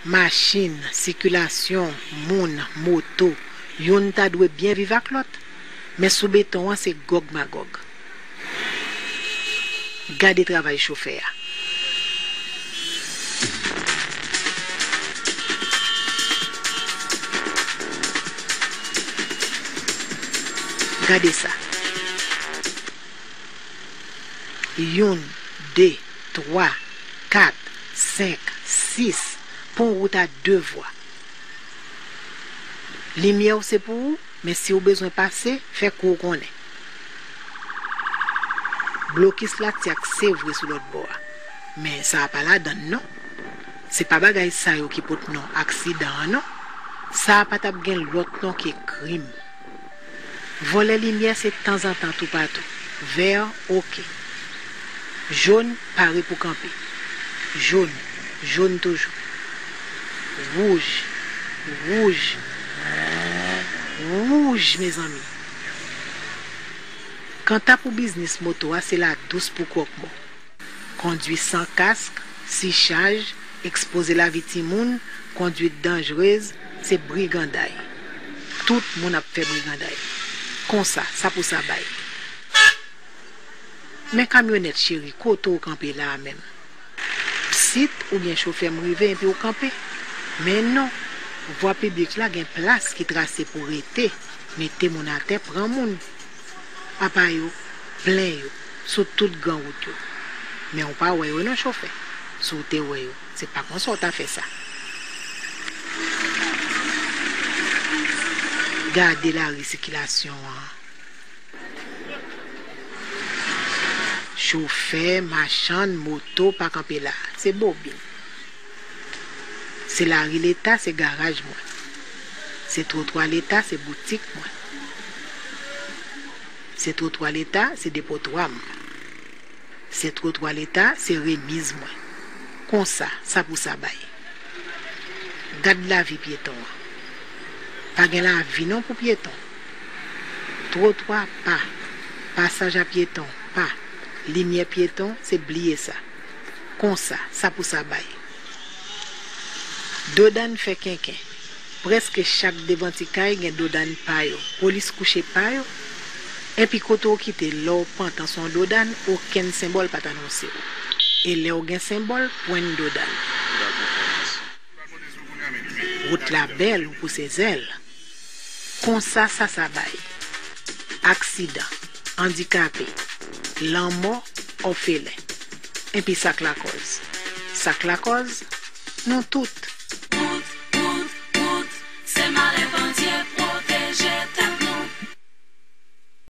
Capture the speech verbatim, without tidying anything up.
Machin, sikilasyon, moun, moto, youn ta dwe byen viv ak lòt. Men sou beton an se Gòg Magòg. Gade travay chofè a. Gade sa. Youn, de, twa, kat, senk, sis. Pon wout a de vwa. Limyè w se pou ou, men si w bezwen pase, fè kou w konnen. Blokis la tyak se vre sou lòt bò a. Men sa a pa ladann non. Se pa bagay sa yo ki pot non aksidan an non. Sa a pa t ap gen lòt non ke krim. Vòlè limyè se tanzantan toupatou. Vè, oke. Jòn, pare pou kanpe. Jòn, jòn toujou. Wouj, wouj, wouj, mezanmi. Kanta pou biznis moto a, se ladous pou kwòkmò. Kondwi san kask, sichaj, ekspoze lavi timoun, kondwit danjrez, se briganday. Tout moun ap fè briganday. Konsa, sa pou sa bay. Men kamyonèt cheri, kote w kanpe la a menm? Psit, oubyen chofè m rive epi w kanpe? Men non, vwa piblik la gen plas ki trase pou rete, mete moun atè, pran moun. Apa yo, plen yo, sou tout gran wout yo. Men w pa wè yo non, chofè. Si w te wè yo, se pa konsa w ta fè sa. Gade lari sikilasyon an. Chofè, machann, moto pa kanpe la. Se bobin. Se lari Leta, se garaj mwen. Se twotwa Leta, se boutik mwen. Se twotwa Leta, se depotwa m. Se twotwa Leta, se remiz mwen. Konsa, sa pou sa bay. Gad lavi pyeton an. Pa gen lavi non pou pyeton. Twotwa pa. Pasaj a pyeton pa. Limyè pyeton, se bliye sa. Konsa, sa pou sa bay. Dodann fè kenken. Prèske chak devan ti kay gen dodann pa yo, polis kouche pa yo. Enpi kote w kite lè w pantan sou yon dodann, okenn senbòl pa t anonse w. E lè w gen senbòl, pwenn dodann. Wout la bèl, ou pouse zèl. Konsa sa sa bay. Aksidan, andikape, lanmò, òfelen. Enpi sa k lakòz? Sa k lakòz? Nou tout.